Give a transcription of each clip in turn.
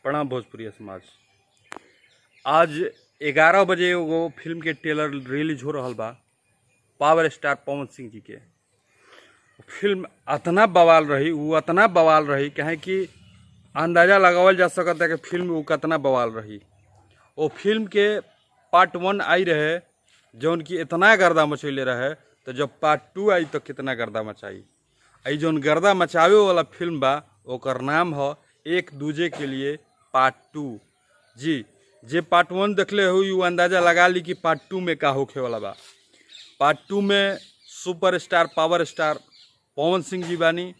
प्रणाम भोजपुरी समाज। आज 11 बजे एगो फिल्म के ट्रेलर रिलीज हो रहा बा, पावर स्टार पवन सिंह जी के फिल्म। अतना बवाल रही, वो अतना बवाल रही काहे कि अंदाज़ा लगावल जा सकता है कि फिल्म वो कितना बवाल रही। वो फिल्म के पार्ट 1 आई रहे जौन की इतना गर्दा मचैले रहे, तो जब पार्ट 2 आई तो कितना गर्दा मचाई। आई जौन गर्दा मचावे वाला फिल्म बा ओकर नाम है एक दूजे के लिए पार्ट 2। जी जे पार्ट 1 देखले हुई वो अंदाज़ा लगा ली कि पार्ट 2 में का होखे वाला बा। पार्ट 2 में super star power star Pawan Singh ji बानी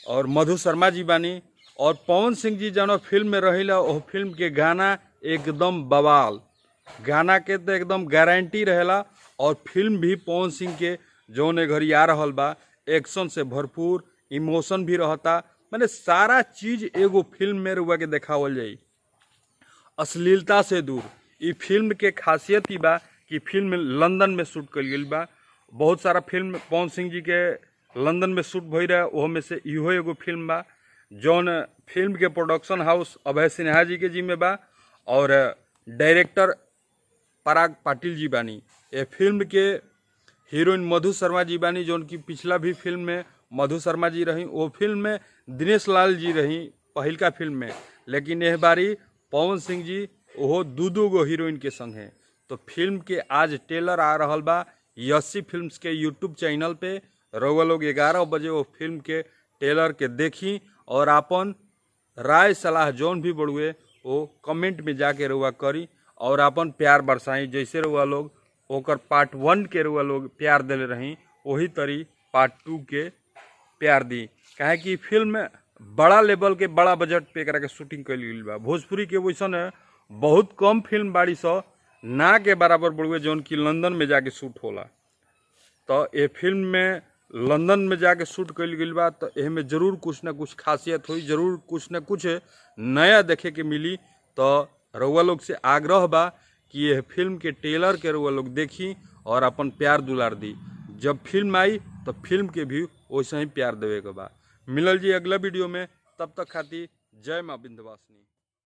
और मधु शर्मा जी बानी, और पवन सिंह जी जौन फिल्म में रहिला वो फिल्म के गाना एकदम बवाल, गाना के तो एकदम गारंटी रहेला। और फिल्म भी पवन सिंह के जौन घड़ी आ रहा बा एक्शन से भरपूर, इमोशन भी रहता, माने सारा चीज़ एगो फिल्म में रुआ के देखावल जाई, अश्लीलता से दूर। ई फिल्म के खासियत ही बा कि फिल्म लंदन में शूट कल गई बा। बहुत सारा फिल्म पवन सिंह जी के लंदन में शूट भई रहे, ओहो में से इहो एगो फिल्म बा जौन फिल्म के प्रोडक्शन हाउस अभय सिन्हा जी के जिम्मे बा और डायरेक्टर पराग पाटिल जी बानी। ये फिल्म के हीरोइन मधु शर्मा जी बानी, जौन की पिछला भी फिल्म में मधु शर्मा जी रही, वो फिल्म में दिनेश लाल जी रही पहिलका फिल्म में, लेकिन यह बारी पवन सिंह जी ओहो दू गो हीरोइन के संग हैं। तो फिल्म के आज ट्रेलर आ रहा बा यसी फिल्म्स के यूट्यूब चैनल पे। रउआ लोग 11 बजे वो फिल्म के ट्रेलर के देखी और अपन राय सलाह जौन भी बढ़ुए वो कमेंट में जाके रउआ करी और अपन प्यार बरसाई। जैसे रउआ लोग ओकर पार्ट 1 के रउआ लोग प्यार दिले रही, वही तरी पार्ट 2 के प्यार दी। काहे कि फिल्म बड़ा लेवल के बड़ा बजट पे एकरा के शूटिंग कइल गेल बा। भोजपुरी के वैसन बहुत कम फिल्म बाड़ी स ना के बराबर बढ़ुए जौन की लंदन में जाके शूट होला। तो ये फिल्म में लंदन में जाके शूट कइल गेल बा, तो एमे जरूर कुछ ना कुछ खासियत हुई, जरूर कुछ ना कुछ नया देखे के मिली। तो रउआ लोग से आग्रह बा कि यह फिल्म के ट्रेलर के रउआ लोग देखी और अपन प्यार दुलार दी। जब फिल्म आई तो फिल्म के भी वैसे ही प्यार देवे के बा। मिलल जी अगला वीडियो में, तब तक खातिर जय माँ विंध्यवासिनी।